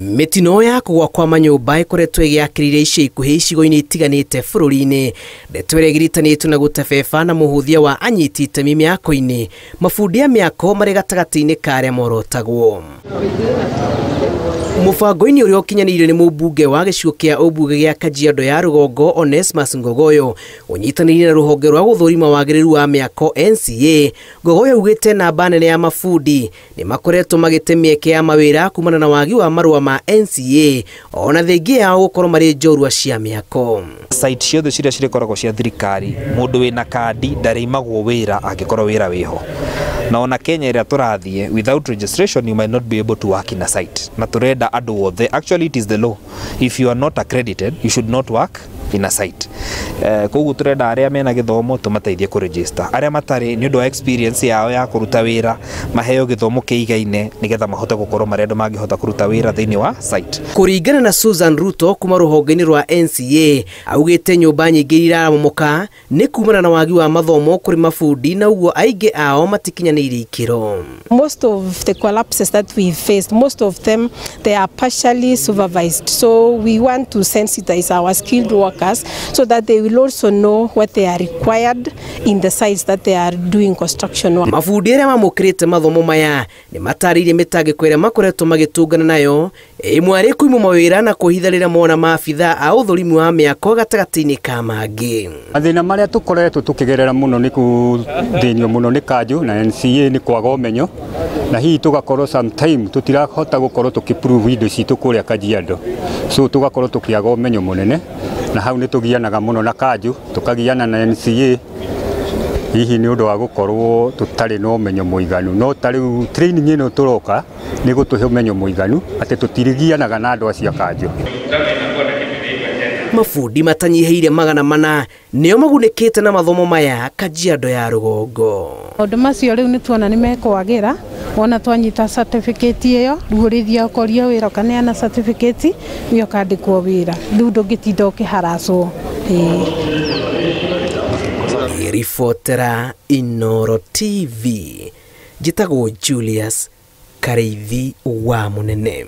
Mĩtino ya kũgwa kwa manyũmba ĩkoretwo ĩgĩakĩrĩire ica ikuhĩ icigo-inĩ itiganĩte bũrũri-inĩ. Ndeto ĩrĩa ĩgiritanĩtio na gũtebeba na mũhũthia wa anyiti itemi mĩako-inĩ, mabundi a mĩako marĩ gatagatĩ-inĩ ka arĩa morotagwo. Mũbango-inĩ ũrĩa ũkinyanĩirio nĩ mũmbunge wa gĩcigo kĩa ũmbunge gĩa Kajiado ya Rũgongo Onesmus Ngogoyo ũnyitanĩire na rũhonge rwa gũthũrima wagĩrĩru wa mĩako NCA. Ngogoyo augĩte namba nene ya mabundi nĩ makoretwo magĩte mĩeke ya mawĩra kumana na wagi wa marũa ma NCA ona thengia yao gũkorwo marĩ njorua cia mĩako. Site ciothe ciria cirĩkoragwo cia thirikari, mũndũ wĩna kandi ndarĩimagwo wĩra angĩkorwo wĩra wĩho. Na ona Kenya ĩrĩa tũrathiĩ, without registration you might not be able to work in a site. Na tũrenda andũ othe, actually it is the law, if you are not accredited you should not work in a site. Koguo tũrenda arĩa mena gĩthomo tũmateithie kũregister, arĩa matarĩ nĩ ũndũ wa experience yao ya kũruta wĩra maheo gĩthomo kĩigaine nĩgetha mahote gũkorwo marĩ andũ mangĩhota kũruta wĩra thĩinĩ wa site. Kũringana na Susan Ruto kuma rũhonge-inĩ rwa NCA, augĩte nyũmba nyingĩ iramomoka nĩ kumana na wagi wa mathomo kũrĩ mabundi na ũguo aingĩ ao matikinyanĩirie ikĩro. Most of the collapses that we faced, most of them, they are partially supervised. So we want to sensitize our skilled workers so that they will also know what they are required in the sites that they are doing construction work. Mabundi arĩa mamũkĩrĩte mathomo maya nĩ matarĩirie mĩtangĩko ĩrĩa makoretwo magĩtũngana nayo, ĩmwe arĩ kũimwo mawĩra na kwĩhitha rĩrĩa mona maabitha a ũthũrimi wa mĩako gatagatĩ-inĩ ka mangĩ. Mathĩna marĩa tũkoretwo tũkĩgerera mũno nĩ kũthĩnio mũno nĩ kanjũ na NCA nĩ kwaga ũmenyo, na hihi tũgakorwo sometime tũtirahota gũkorwo tũkĩprove indo citũ kũrĩa Kajiado, so tũgakorwo tũkĩaga ũmenyo mũnene, na hau nĩ tũgianaga mũno na kanjũ, tũkagiana na NCA hihi nĩ ũndũ wa gũkorwo tũtarĩ na ũmenyo mũiganu. No ta rĩu training ĩno tũroka nĩ gũtũhe ũmenyo mũiganu atĩ tũtirigianaga na andũ acio a kanjũ. Mabundi matanyihĩire 400 nĩo magunĩkĩte na mathomo maya Kajiado ya Rũgongo. Maũndũ macio rĩu nĩ tuona nĩ mekwagĩra, wona twanyita certificate ĩyo rĩu ũrĩthiaga ũkoria wĩra ũkaneana certificate ĩyo ũkandĩkwo wĩra, rĩu ndũngĩtinda ũkĩharacwo. Ribotera Inooro TV, njĩtagwo Julius Karĩithi wa Mũnene.